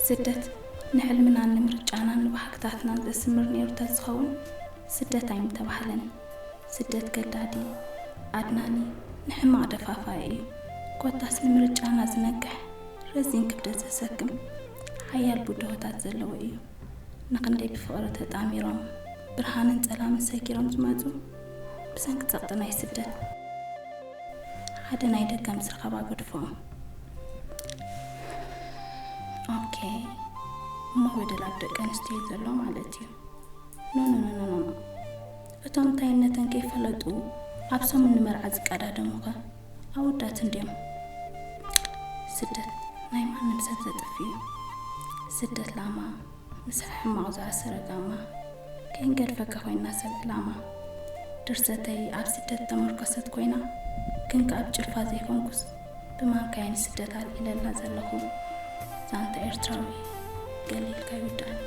ስደት ንሕልምናን ንምርጫናን ንባህግታትናን ዘስምር ነይሩ ተዝኸውን፣ ስደት ኣይምተባህለን። ስደት ገዳዲ፣ ኣድናኒ፣ ንሕማቕ ደፋፋኢ እዩ። ኮታስ ንምርጫና ዝነግሕ፣ ረዚን ክብደት ዘሰክም፣ ሓያል ብድሆታት ዘለዎ እዩ። ንኽንደይ ብፍቕሪ ተጣሚሮም፣ ብርሃንን ጸላምን ሰጊሮም ዝመጹ፣ ብሰንኪ ጸቕጢ ናይ ስደት፣ ሓደ ናይ ደገ ምስ ረኸባ ገድፍኦም። ኦኬ፣ እሞ በደል ኣብ ደቂ ኣንስትዮ እዩ ዘሎ ማለት እዩ። ኖ፣ ኖ፣ ኖ፣ ኖ፣ ኖ፣ ኖ። እቶም እንታይነተን ከይፈለጡ ኣብ ሰሙን ንመርዓ ዝቀዳደሙኸ ኣወዳት እንድዮም። ስደት ናይ ማንም ሰብ ዘጥፍእ እዩ። ስደት ላማ፣ ምስ ሕማቕ ዝኣሰረ ጋማ፣ ከይንገድፈካ ኮይና ሰብ ዕላማ። ድርሰተይ ኣብ ስደት ተመርኮሰት ኮይና፣ ግን ከኣ ኣብ ጭልፋ ዘይኮንኩስ፣ ብማንካየ ንስደት ኣልዒለላ ዘለኹ ዛንታ ኤርትራዊ፣ ገሊልካ ይውዳእኒ።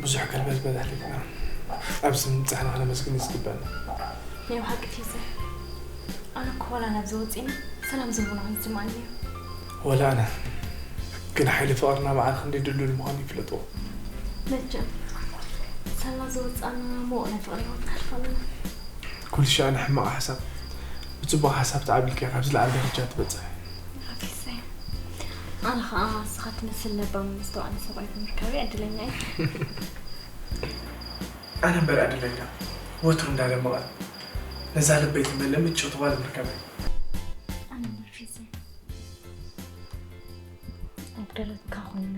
ብዙሕ ከልበዝበዝ ኣሕሊፍና ኣብዚ ምብጻሕና ከነመስግን እዩ ዝግበኣና። ናይ ብሓቂ ፊዘ፣ ኣነ እኮ ዋላ ናብዚ ወጺእና ሰላም ዝህቡና ከም ዝስምዓኒ እዩ። ወላ ኣነ፣ ግን ሓይሊ ፍቕርና መዓር ክንደይ ድልዱል ምዃኑ ይፍለጥዎ። መቸም፣ ሰላ ዝወጻና ምዉቕ ናይ ፍቕሪ ህይወት ከሕልፍ ኣለና። ኩሉ ሻዕ ንሕማቕ ሓሳብ ብጽቡቕ ሓሳብ ተዓቢልካ ካብ ዝለዓለ ደረጃ ትበጽሕ። ሓፊሰይ፣ ኣነ ኸኣ ንስኻ ትመስል ለባም መስተውዓሊ ሰብኣይ ብምርካበይ ዕድለኛ እየ። ኣነ እምበር ዕድለኛ፣ ወትሩ እንዳደመቐ ነዛ ልበይ ትመልእ ምጭውቲ ጓል ምርካበይ። ኣነ እምበር ፊዘ፣ ኣብ ደረትካ ኮይነ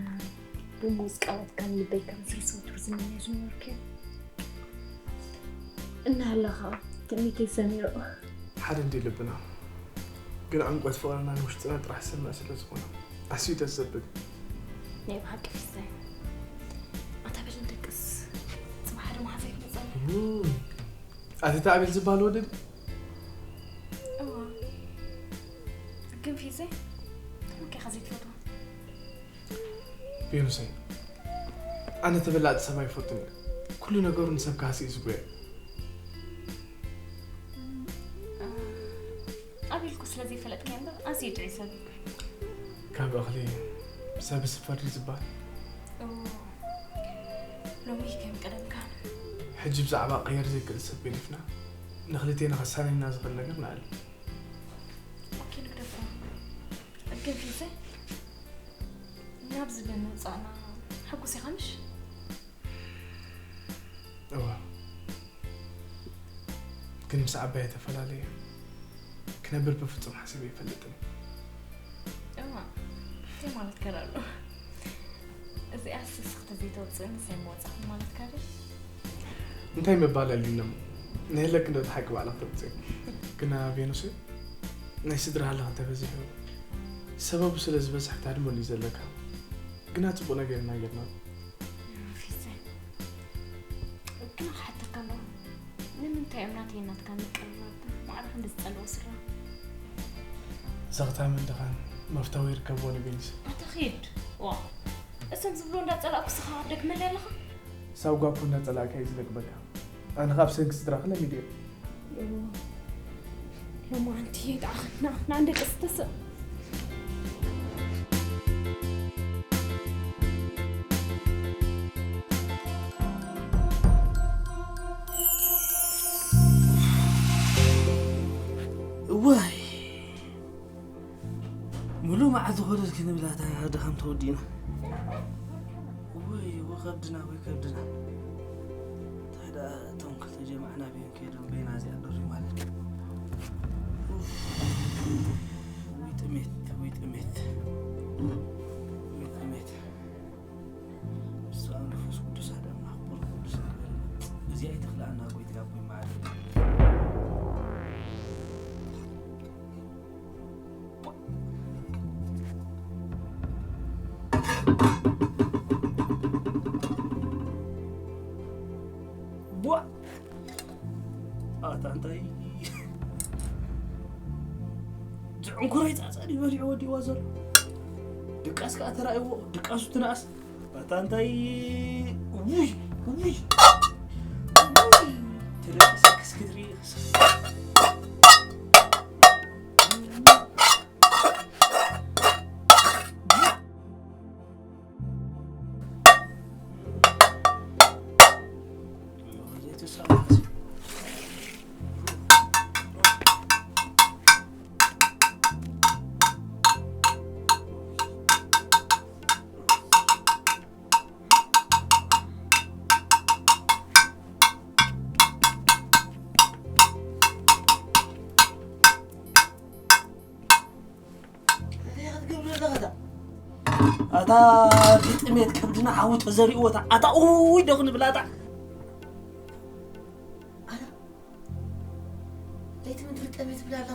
ብሙዚቃታትካ ንልበይ ከምስርስ ወትሩ ዝምነዮ ዝነበርኩ እየ። እናሃለኻ ትምኒተይ ሰሚሩ። ሓደ እንዲ ልብና፣ ግን ዕምቆት ፍቕርና ንውሽጥና ጥራሕ ዝሰምዕ ስለ ዝኾነ ኣዝዩ ደስ ዘብል። ናይ ብሓቂ ፊዘ፣ ኣታ በል ንደቅስ፣ ጽባሕ ሓደ መሓዛይ ክመጸና። እም፣ ኣቲ ተኣቢል ዝበሃል ወዲ ድዩ? እዋ። ግን ፊዘ፣ ከመይ ጌርካ ዘይትፈትዋ? ቬኑሰይ፣ ኣነ ተበላጺ ሰብ ኣይፈቱን እየ። ኩሉ ነገሩ ንሰብ ካህሲ እዩ ዝጎየ። ኣቢልኩ ስለ ዘይፈለጥካዮ እምበር ኣዝዩ ጥዑይ ሰብ እዩ። ካብ እኽሊ ሰብ ዝፈሪ ዝበሃል። እዎ፣ ሎሚ ከም ቀደምካ። ሕጂ ብዛዕባ ቀየር ዘይክእል ሰብ ገዲፍና፣ ንኽልቴና ከሳንየና ዝኽእል ነገር ንኣሊ። ኦኬ፣ ንግደፎ። ግን ፊልሰ፣ ናብዚ ብምምጻእና ሕጉስ ኢኻ ምሽ? እወ። ግን ምስ ዓባየ ተፈላለየ ክነብር ብፍጹም ሓሲበ ኣይፈልጥን። እዋ፣ እንታይ ማለት ከ ኣሎ? እዚኣስ እስኺ ተዘይተውጽእኒ ሰብ ምወጻእኩ ማለት ከ ድዩ? እንታይ ምባል ኣልዩኒ እሞ? ንህለክ እንዶ እቲ ሓቂ ባዕልኺ ተውጽኢ። ግና ቬኑስ፣ ናይ ስድራ ሃለኽ እንተበዚሑ፣ ሰበቡ ስለ ዝበዝሕ ታድመሉ እዩ ዘለካ። ግና ጽቡቕ ነገር ኢና ጌርና። ፊሰ፣ ግን ክሓተካ ኣለኹ። ንምንታይ እዮም ናተይ ናትካ ምቅርራብ ማዕረ ክንዲ ዝጸልዎ ስድራ? ዘኽታምን ድኻን መፍተዊ ይርከብዎ ንቤኒስ። ኣታ ኺድ። ዋ፣ እሶም ዝብሎ እንዳጸላእኩ ስኻ ደክመለይ ኣለኻ? ሳውጋ እኮ እንዳጸላእካ እዩ ዝደግመካ። ኣነ ካብ ሰንኪ ስድራኺ ለሚደዮ። ሎማዓንቲ ይጥዓኽና፣ ንኣንደቂ ስተስእ። እዋይ፣ ሙሉእ መዓልቲ ኮለል ክንብል ኣታ ድኻም ተወዲእና። ከብድና ወይ ከብድና። እንታይ ደኣ እቶም ክልተ ጀማዕና በይን ከይዶም በይና እዚኣ ደርፊ ማለት እዩ። ኡፍ፣ ወይ ጥሜት፣ ወይ ጥሜት፣ ወይ ጥሜት። ብስመ ኣብ መንፈስ ቅዱስ ኣደ ኣምላኽ፣ ቁር ቅዱስ ኣደ። እዚኣ ኣይትኽልኣና ጎይታ ኣቦይ መዓረይ። ቧ! ኣታ እንታይ ዝዕንኩረይ ጻጻ ድዩ በሊዑ ወዲእዋ ዘሎ? ድቃስ ከኣ ተራእይዎ፣ ድቃሱ ትንኣስ። ኣታ እንታይ ውይ፣ ውይ፣ ውይ፣ ተደቂሰ ክስክትሪ። እንታይ ክትገብር ኣለኻ? ኣታ ብጥሜት ከብድና ሓዊ ተዘሪእዎ፣ ኣታ፣ ኣታ፣ ኡይ፣ ዶ ክንብል፣ ኣታ። ኣታ፣ ለይቲ ምድሪ ጠሜት ትብል ኣላ።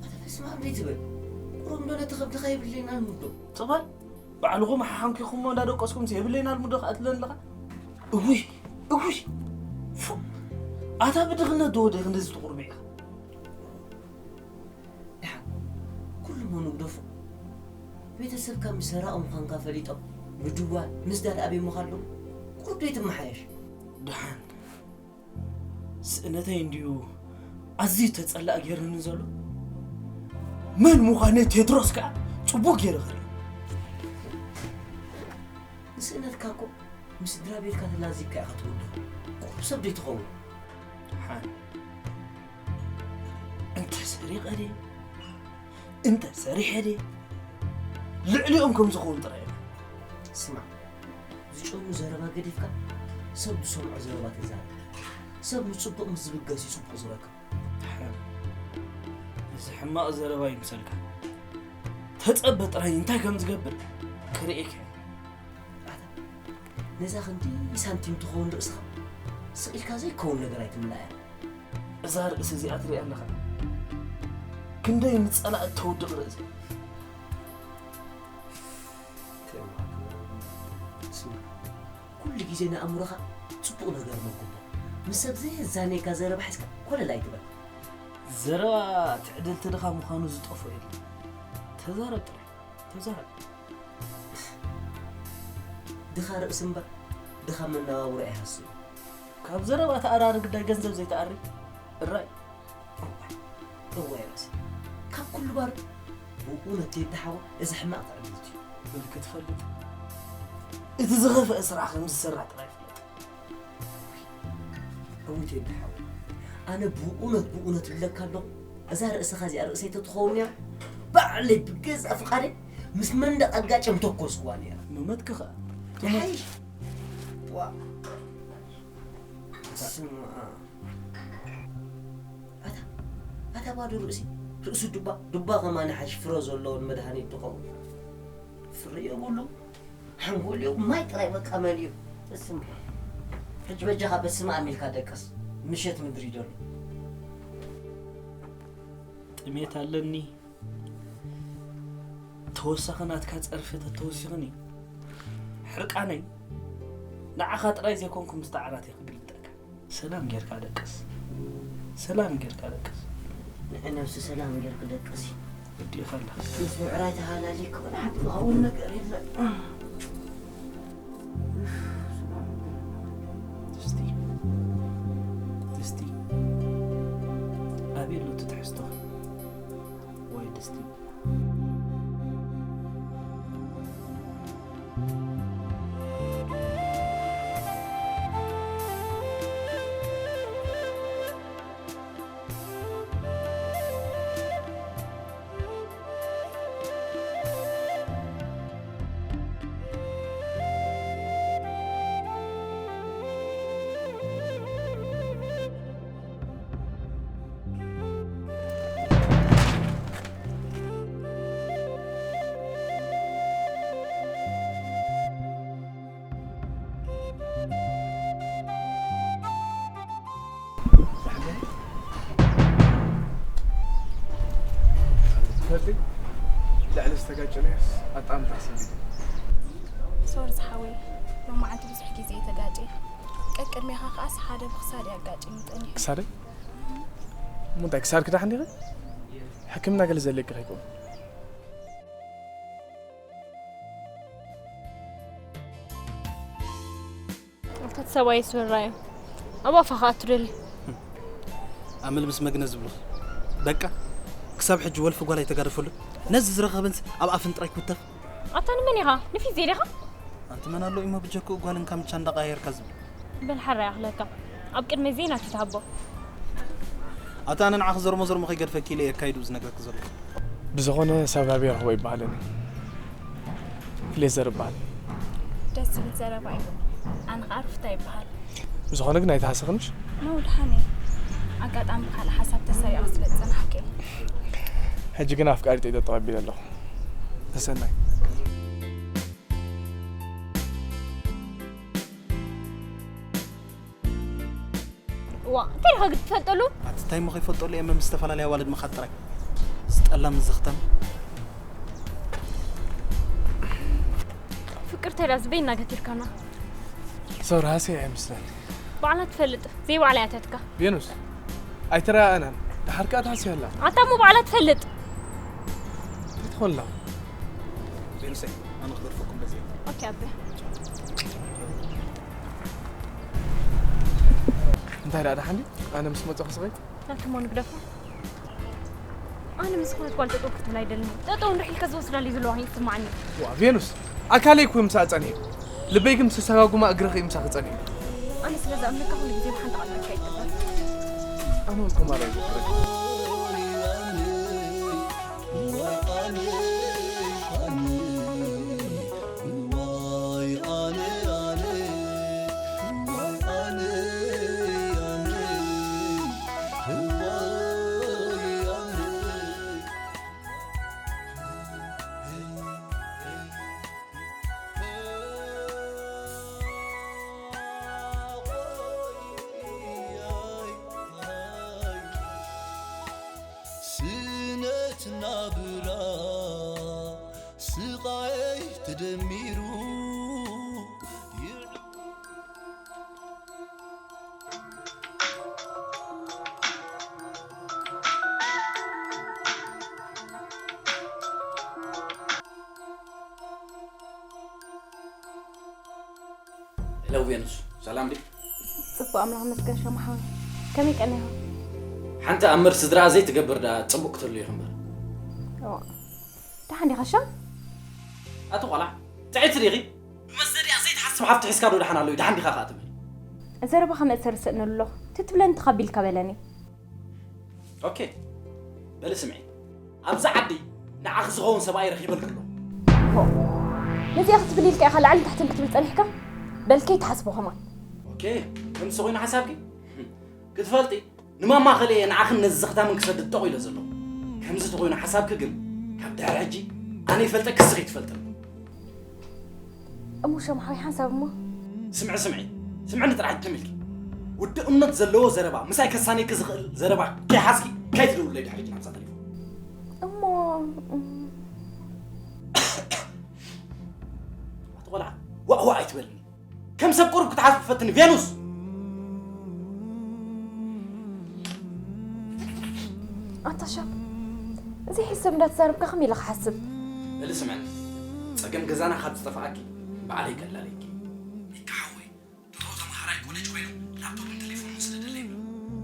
ኣታ፣ በስመ ኣብ ዘይትበል። ቁሩብ እንዶ ነቲ ከብድኻ የብለይና ንብሎ። ጽባል፣ ባዕልኹም ሓሓንኪኹሞ እንዳደቀስኩምስ የብለይና ልሙዶ ከኣ ትብለኒ ኣለኻ? እውይ፣ እውይ፣ ፉ። ኣታ ብድኽነት ዶ ወደ ክንድዚ ትቑርብ ኢኻ? ደሓን፣ ኩሉ እሞ ንግደፎ። ቤተሰብካ ምስ ሰራቒ ምዃንካ ፈሊጦም፣ ምድዋል፣ ምስዳድ ኣበይ እሞ ከሎ፣ ቁሩብ ዘይትመሓየሽ? ደሓን፣ ስእነተይ እንድዩ ኣዝዩ ተጸላእ ገይሩኒ ዘሎ። መን ምዃነይ ቴድሮስ ከኣ ጽቡቕ ገይሩ ከርኢ። ንስእነትካ እኮ ምስ ስድራ ቤትካ ተላዚብካ ኢኻ ትውድቕ። ቁሩብ ሰብ ዘይትኸውን። ደሓን፣ እንተ ሰሪቐ ድየ? እንተ ሰሪሐ ድየ? ልዕሊኦም ከም ዝኸውን ጥራይ እየ። ስማዕ፣ ዝጨኑ ዘረባ ገዲፍካ፣ ሰብ ዝሰምዖ ዘረባ ተዛረብ። ሰብ ንጽቡቕ ምስ ዝብገስ እዩ ጽቡቕ ዝረክብ። ደሓን፣ እዚ ሕማቕ ዘረባ ይምሰልካ። ተጸበ ጥራይ እንታይ ከም ዝገብር ከርእየካ እየ። ኣታ፣ ነዛ ክንዲ ሳንቲም ትኸውን ርእስኻ ስቕ ኢልካ ዘይከውን ነገር ኣይትምልኣያ። እዛ ርእሲ እዚኣ ትሪኣ ኣለኻ? ክንደይ ንጸላእቲ ተውድቕ ርእሲ። ስማ፣ ኩሉ ግዜ ንኣእምሮኻ ጽቡቕ ነገር መግቦ። ምስ ሰብ ዘየዛነየካ ዘረባ ሒዝካ ኮለል ኣይትበል። ዘረባ ትዕድልቲ ድኻ ምዃኑ ዝጠፍኦ የለን። ተዛረብ ጥራይ፣ ተዛረብ። ድኻ ርእሲ እምበር፣ ድኻ መነባብሮ ኣይሃስብን። ካብ ዘረባ ተኣራሪ ግዳይ ገንዘብ ዘይተኣሪ እራይ። እዋይ፣ እዋይ ርእሲ። ካብ ኩሉ ባር ብእውነት ቴዲ ሓወ፣ እዚ ሕማቕ ትዕድልቲ እዩ። በል ክትፈልጥ፣ እቲ ዝኸፍአ ስራሕ ከም ዝስራሕ ጥራይ ፍለጥ። እውይ ቴዲ ሓወ፣ ኣነ ብእውነት፣ ብእውነት እብለካ ኣለኹ፣ እዛ ርእስኻ እዚኣ ርእሰይ ተትኸውን እያ፣ ባዕለይ ብገዛእ ፍቓደይ ምስ መንደቕ ኣጋጨ ምተኮስኩዋ ነይራ። ምመትክ ኸኣ። ይሓይሽ። ዋ። ስማ። ኣታ፣ ኣታ ባዶ ርእሲ፣ ርእሱ ዱባ፣ ዱባ ከማን ሓሽ ፍረ ዘለዎን መድሃኒት ትኸውን። ፍረ የብሉ፣ ሓንጎል እዩ፣ ማይ ጥራይ በቃ መሊኡ። እስማ፣ ሕጂ በጃኻ በስመ ኣብ ኢልካ ደቅስ፣ ምሸት ምድሪ ደሎ። ጥሜት ኣለኒ። ተወሳኺ ናትካ ጸርፊ ተተወሲኽኒ፣ ሕርቃነይ ንዓኻ ጥራይ ዘይኮንኩ ምስታ ዓራት እየ ክግልብጠካ። ሰላም ጌርካ ደቅስ። ሰላም ጌርካ ደቅስ። ንዒ ነብሲ ሰላም ጌርክ ደቅሲ። ወዲእኻ ኣለኻ። ምስ ምዕራይ ተሃላሊክ ክኾን ሓንቲ ዝኸውን ነገር የለን። ድስቲ። ድስቲ። ኣበይ ኣሎ እቲ ትሕዝቶ? ወይ ድስቲ። ኣጣም ታስቢ። ሶሪ ዝሓወይ፣ ሎማዓንቲ ብዙሕ ግዜ ተጋጭ። ቀቅድሜኻ ከኣስ ሓደ ብክሳድ ኣጋጭ ምጠኒ። ክሳደይ? እሞ እንታይ ክሳድኪ ደሓን ዲኺ? ሕክምና ገለ ዘለኪ ከይኮን። ኣብታት ሰብኣይ ስውራ እዩ። ኣብ ኣፋ ከኣ ትደሊ። ኣመል ምስ መግነ ዝብሉኺ። በቃ፣ ክሳብ ሕጂ ወልፊ ጓል ኣይተጋደፈሉን። ነዚ ዝረኸበንስ ኣብ ኣፍን ጥራይ ክውተፍ። ኣታ ንመን ኢኻ? ንፊት ዘይደኻ? ኣንቲ መን ኣሎ እሞ ብጀክኡ ጓልን ካምቻ እንዳቀያየርካ ዝብል? በል ሓራይ ኣኽለካ። ኣብ ቅድሚ ዜና ትትሃቦ። ኣታ ኣነ ንዓኺ ዘርሞ ዘርሞ ከይገድፈኪ ኢለ እየ ኣካይድኡ ዝነግረኪ ዘለኹ። ብዝኾነ ሰብ ናበይ ረኽቦ ይበሃለኒ። ሌዘር ይበሃል። ደስ ዝብል ዘረባ እዩ። ኣነ ኸዓ ሩፍታ ይበሃል። ብዝኾነ ግን ኣይትሃስኽንሽ። ኖ፣ ድሓን እየ። ኣጋጣሚ ብኻልእ ሓሳብ ተሰሪቐ ስለ ዝጸናሕኩ እየ። ሕጂ ግን ኣፍቃሪተይ ተቐቢለ ኣለኹ። ተሰናይ። ዋ፣ እንታይ ኢኻ ክትፈልጠሉ? ኣቲ እንታይ እሞ ከይፈልጠሉ እየ፣ ምስ ዝተፈላለያ ኣዋልድ ምኻድ ጥራይ። ዝጠላ ምስ ዘኽተም። ፍቅር ተዳስ በይና ገቲርካና። ሰውራ ሃስያ ኣይመስለኒ። ባዕላ ትፈልጥ፣ ዘይባዕላ እያ ተትካ። ቬኑስ፣ ኣይተረኣኣናን። ደሓር ከኣ ትሃስያ ኣላ። ኣታ እሞ ባዕላ ትፈልጥ። እንታይ ትኾን ኣላ? ቬኑሰይ፣ ኣነ ክገድፈኩም በዚ እየ። ኦኬ፣ ኣበ። እንታይ ደኣ ደሓን ድዩ? ኣነ ምስ መጻኹ ስቐይ? ናትሞ ንግደፎ። ኣነ ምስ ዝኾነት ጓል ጠጠው ክትብል ኣይደልን። ጠጠው እንድሕር ኢልካ ዝወስዳለይ ዘለዋ ይስማዓኒ። ዋ፣ ቬኑስ፣ ኣካለይ እኮ ምሳኣ ጸኒሑ። ልበይ ግን ምስ ተሰጋጉማ እግርኺ ምሳኺ ጸኒሑ። ኣነ ስለ ዝኣምነካ ኩሉ ግዜ ብሓንቲ ቃል ክረክበካ ይግባእ። ኣነ እውን ከማራ ይዝክረካ። ስነት ናብራ ስቓይ ተደሚሩ። ሄሎ ቬኑስ፣ ሰላም ድዩ? ጽቡቕ ኣምላኽ መስገን ሸማ ሓወይ። ከመይ ቀኒኻ? ሓንቲ ኣምር ስድራ ዘይትገብር ደኣ ጽቡቕ ክትህሉ ኢኹም እምበር። እዋ፣ ደሓን ዲኻ ሻም? ኣቲ ቆልዓ፣ ጥዕይቲ ዲኺ? ብመዘዲኣ ዘይትሓስብ ሓፍቲ ሒዝካ ዶ ደሓን ኣሎ እዩ? ደሓን ዲኻ ከኣ ትብል? ዘረባኻ መእሰሪ ስእነሉ ኣለኹ። ትትብለኒ ተቐቢልካ በለኒ። ኦኬ፣ በሊ ስምዒ። ኣብዚ ዓዲ ንዓኺ ዝኸውን ሰብኣይ ረኺበልኪ ኣለኹ። ሆ፣ ነዚኣ ክትብል ኢልካ ኢኻ ላዕልን ታሕትን ክትብል ጸኒሕካ? በል ከይትሓስቦ ከማን። ኦኬ፣ ከምዚ ኮይኑ ሓሳብኪ? ክትፈልጢ፣ ንማማ ከልኤ ንዓኽን ነዚ ዘኽታምን ክሰድድ ጠቑ ኢለ ዘለኹ። ከምዚ ተኾይኑ ሓሳብኪ ግን፣ ካብ ድሕሪ ሕጂ ኣነ ይፈልጠኪ፣ እስኺ ትፈልጥኒ። እሞ ሸምሓዊ ሓንሳብ እሞ? ስምዒ፣ ስምዒ፣ ስምዕኒ ጥራሕ ትም ኢልኪ። ውድእነት ዘለዎ ዘረባ፣ ምሳይ ከሳንየኪ ዝኽእል ዘረባ ከይሓዝኪ ከይትደውልለይ ድሕሪ ሕጂ ናብዛ ተሌፎን። እሞ፣ እም። ኣቲ ቆልዓ፣ ዋእ ዋእ ኣይትበልኒ። ከም ሰብ ቁሩብ ክትሓስቢ ፈትኒ ቬኑስ። ኣታ ሻብ፣ ዘይሕሰብ እንዳተዛረብካ ከመይ ኢለ ክሓስብ? በሊ ስምዕኒ፣ ጸገም ገዛና ካብ ዝጠፍኣኪ ባዕለይ ከላልየኪ። ሚካ ሓወይ፣ ድሮ ተምሃራይ ኮሌጅ ኮይኑ ላፕቶፕን ቴሌፎንን ስደደለይ ይብል።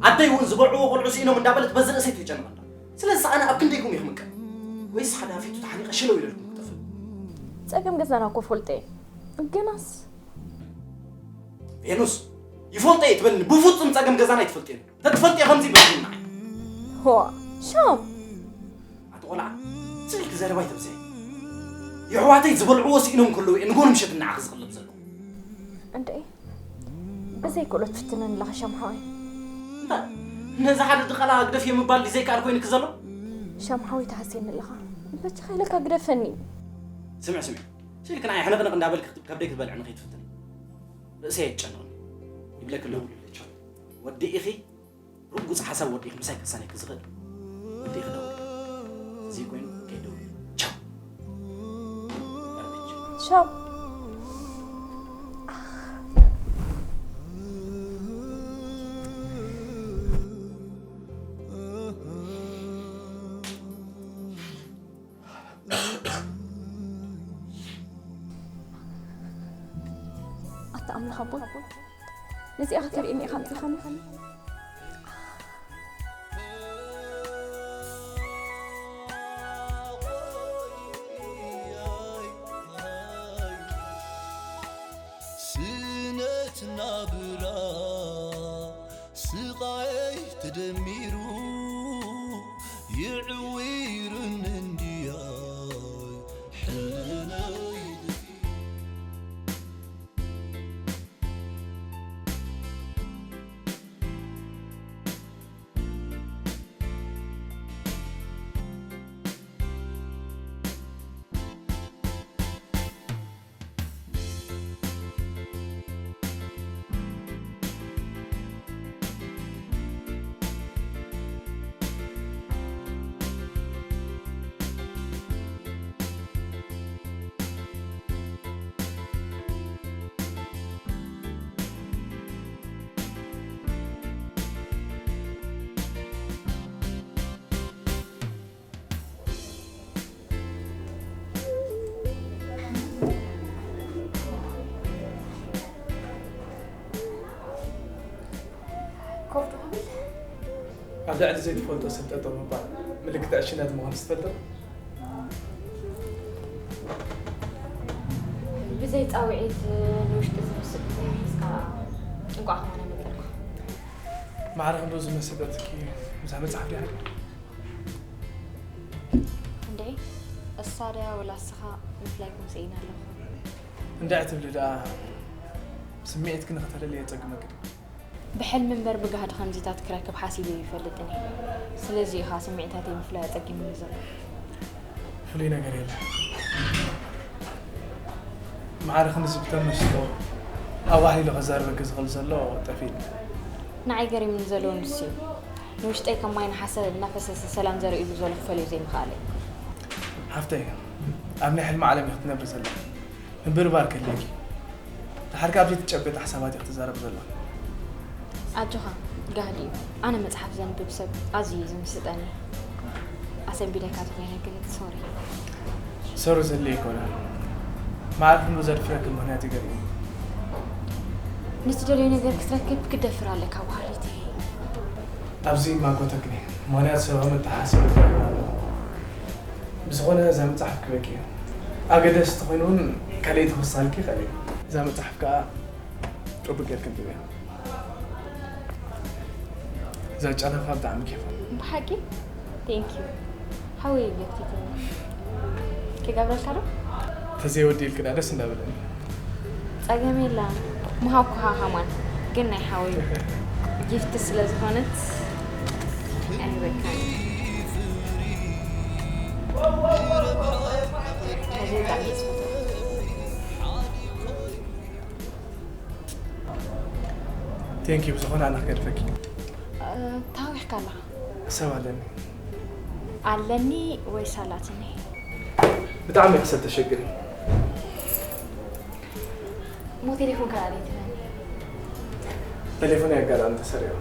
ኣደይ እውን ዝበልዕዎ ቆልዑ ስኢኖም እንዳበለት በዚ ርእሰይ ተጨንቐ ኣላ። ስለዚ ኣነ ኣብ ክንደይኩም እየ ክምቀል? ወይስ ሓደ ኣፊቱ ተሓኒቐ ሽለው ኢለልኩም ክጠፍእ? ጸገም ገዛና እኮ ፈልጠ እየ። ግናስ ቬኑስ፣ ይፈልጦ እየ ትበልኒ፣ ብፍጹም ጸገም ገዛና ኣይትፈልጥዮን። ተትፈልጥዮ ከምዚ ይበልኩ ንዓይ። ሆ፣ ሻም። ኣቲ ቆልዓ፣ ስቕ ኢልኪ ዘረባ ኣይተብዝሒ። የሕዋተይ ዝበልዕዎ ስኢኖም ከለዉ እየ ንጎኒ ምሸት ንዓኺ ዝቕለብ ዘለኹ። እንድዒ፣ ብዘይ ክእሎት ፍትነኒ ኣለኻ ሻም ሓወይ። እንታይ? ነዚ ሓደ ድቓላ ግደፍዮ ምባል ድዩ ዘይከኣል ኮይኑኪ ዘሎ? ሻም ሓወይ ትሃስየኒ ኣለኻ። በጃኻ ኢለካ ግደፈኒ። ስምዒ፣ ስምዒ። ስቕ ኢልኪ ንዓይ ሕንቕንቕ እንዳበልኪ ከብደይ ክትበልዕኒ ከይትፍትኒ። ርእሰይ ኣይትጨንቕኒ። ይብለኪ ኣለኹ። ወዲ ኢኺ፣ ርጉጽ ሓሳብ ወዲ ኢኺ ምሳይ ከሳንየኪ ዝኽእል ወዲ ኢኺ። ደውሊ። እዚ ኮይኑ ከይደውሊ። ቻው። ሻው። ኣታ ኣምላኽ ኣቦይ፣ ነዚኣ ክትርእየኒ ኢኻ ኣምጺኻኒ። ስነት ናብራ ስቓይ ተደሚሩ ይዕውርን እንድያይ ሕልናይ ኮፍ ዶ ክብል? ኣብ ልዕሊ ዘይትፈልጦ ሰብ ጠጠው ምባል ምልክት ዕሽነት ምዃኑ ትፈልጥ ዶ? ብዘይ ጻውዒት ንውሽጢ ዝመስል ሒዝካ እንቋዕ ከማና መጻእካ። ማዕረ ክንዶ ዝመሰጠትኪ እዛ መጽሓፍ ድያ? እንዴ፣ እሳ ድያ ወላ እስኻ ምፍላይኩም ስኢና ኣለኹ። እንድዒ ትብሊ ደኣ ስምዒትኪ ንኽተለልየ የጸግመኪ ድዩ? ብሕልሚ እምበር ብጋህዲ ከምዚታት ክረክብ ሓሲበ ይፈልጥን እየ። ስለዚ ኢኻ ስምዒታተይ ምፍላይ ኣጸጊሙኒ ዘሎ። ፍሉይ ነገር የለን። ማዕረ ክንድዚ ብተመስጦ ኣዋህሊሉ ከዛርበኪ ዝኽእል ዘሎ ጠፊእኒ። ንዓይ ገሪሙኒ ዘሎ ንሱ እዩ። ንውሽጠይ ከም ማይ ንሓሰ እናፈሰሰ ሰላም ዘርእሉ ዘሎ ክፈልዮ ዘይምኽኣለይ። ሓፍተይ፣ ኣብ ናይ ሕልሚ ዓለም ኢኺ ትነብሪ ዘለኺ። ምብርባር ከድልየኪ። ደሓር ከኣ ኣብ ዘይትጨበጥ ሓሳባት ኢኺ ትዛረቢ ዘለኺ። ኣጆኻ፣ ጋህዲ እዩ። ኣነ መጽሓፍ ዘንብብ ሰብ ኣዝዩ እዩ ዝምስጠኒ። ኣሰንቢደካ ተኾይነ ግን ሶሪ። ሶሪ ዘድልዮ ኣይኮነን። ማዕረ ክንዶ ዘድፍረኪ ምኽንያት እዩ ገሪሙኒ። ንትደልዮ ነገር ክትረክብ ክትደፍር ኣለካ፣ ዋህሊተይ። ኣብዚ ማጎተክኒ፣ ምኽንያት ሰብኣዊ መተሓሳሰቢ ይረክብ ኣለኹ። ብዝኾነ እዛ መጽሓፍ ክበኪ እያ። ኣገደስቲ ኮይኑ እውን ካልኣይቲ ክሳልኪ ይኽእል እዩ። እዛ መጽሓፍ ከኣ ጽቡቅ ጌርኪ ኣንብብያ። እዛ ጨረኻ ብጣዕሚ ኬፋ። ብሓቂ? Thank you። ሓወይ ገፊትኒ። ክገብረልካ ዶ? ተዘይወዲእልኪ ደኣ ደስ እንዳበለኒ። ጸገም የላን። ምሃብኩኻ ከማን። ግን ናይ ሓወይ ጊፍት ስለ ዝኾነት ኣይህበካን። ተዘይ ብጣዕሚ እየ ዝፈትዋ። Thank you፣ ብዝኾነ ኣነ ክገድፈኪ። እ፣ ታዊኽካ ኣለኻ። ሰብ ኣለኒ። ኣለኒ ወይስ ኣላትኒ? ብጣዕሚ ኢኺ ሰብ ተሸግሪ። እሞ ቴሌፎንካ ኣበይ ትህበኒ? ቴሌፎነይ ኣጋጣሚ ተሰሪቑ።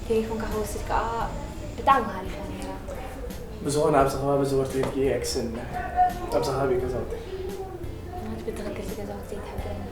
ቴሌፎንካ ክወስድ ከኣ ብጣዕሚ ሃሪፋ ነይራ። ብዝኾነ ኣብዚ ከባቢ ዝወርት ቤት ጌ ኤክስን ኣብዚ ከባቢ ገዛውተይ። ማለት ብትኽክል እቲ ገዛውቲ ዘይትሕብረኒ?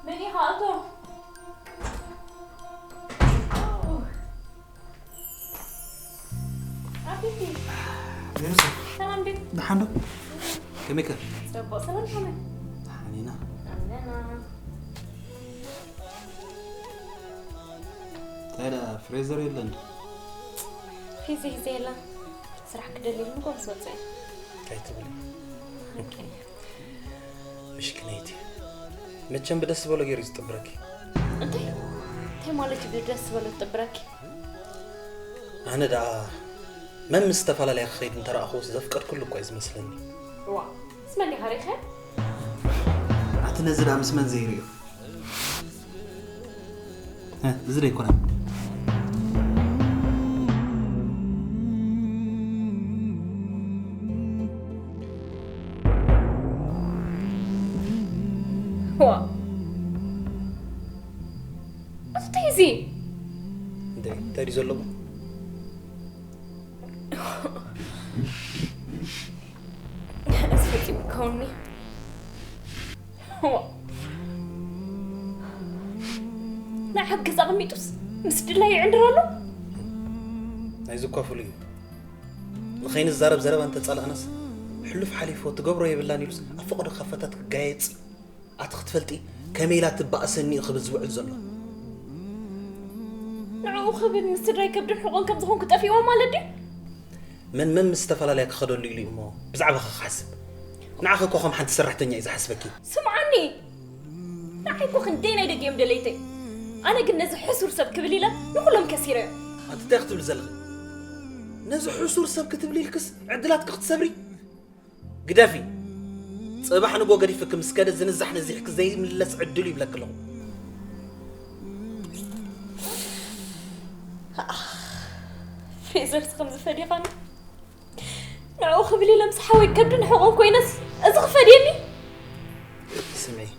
መን ኢኻ? ኣቶ። ኣቢቲ። ሜሮስ። ሰላም ድዩ? ደሓን ዶ? ከመይ ከ? ጽቡቕ። ሰላም ከመይ? ደሓን ኢና። ኣለና። እንታይ ደኣ ፍሬዘር የለን? ፊዚ ፊዚ የለን። ስራሕ ክደልየሉ ንጎም ዝወፅእ። እንታይ ትብሊ? ኦኬ። ምሽክነይቲ። መቸም ብደስ ዝበሎ ገይሩ እዩ ዝጥብረኪ። እንታይ እንታይ ማለት እዩ ብደስ ዝበሎ ትጥብረኪ? ኣነ ደኣ መን ምስ ዝተፈላለያ ክኸይድ እንተረኣኽዎስ ዘፍቀድኩሉ እኳ እዩ ዝመስለኒ። ዋ ስመን ዲኻ ሪኸ? ኣቲ ነዚ ደኣ ምስ መን ዘይርእዮ? እ፣ እዚ ዶ ኣይኮነን? ዋ እንታይ እዚ? እንታይ እንታይ ድዩ ዘለዎ? እዚ ፈፂሙ ክኸውን እኒሀ። ዋ። ናይ ሓቂ ገዛ ኣቐሚጡስ ምስ ድላዩ ይዕንድር ኣሎ። ናይዚ እኳ ፍሉይ እዩ። ንኸይንዛረብ ዘረባ እንተጻላእናስ ሕሉፍ ሓሊፎ ትገብሮ የብላን ኢሉስ ኣብ ፈቐዶ ካፈታት ክጋየጽ ኣቲ ክትፈልጢ ከመይ ኢላ ትባእሰኒ እዩ ክብል ዝውዕል ዘሎ። ንዕኡ ክብል ንስድራይ ከብድን ሕቖን ከም ዝኾንኩ ጠፊእዎ ማለት ድዩ? መን መን ምስ ዝተፈላለያ ክኸደሉ ኢሉ እዩ እሞ ብዛዕባኻ ክሓስብ? ንዓኺ እኮ ከም ሓንቲ ሰራሕተኛ እዩ ዝሓስበኪ። ስምዓኒ! ንዓይ እኮ ክንደይ ናይ ደገ እዮም ደለይተይ። ኣነ ግን ነዚ ሕሱር ሰብ ክብል ኢለ ንኹሎም ከሲረዮም። ኣቲ እንታይ ክትብሊ ዘለኺ? ነዚ ሕሱር ሰብ ክትብሊ ኢልክስ ዕድላትኪ ክትሰብሪ? ግደፊ። ጽባሕ ንጎ ገዲፍኪ ምስ ከደ ዝንዛሕ ነዚሕኪ ዘይምለስ ዕድሉ ይብለኪ ኣለኹ። ፍሬዘርስ ከም ዝፈዲኻኒ ንዕኡ ክብል ኢለ ምስ ሓወይ ከብድን ሕቖን ኮይነስ እዚ ክፈድየኒ? ስምዒ፣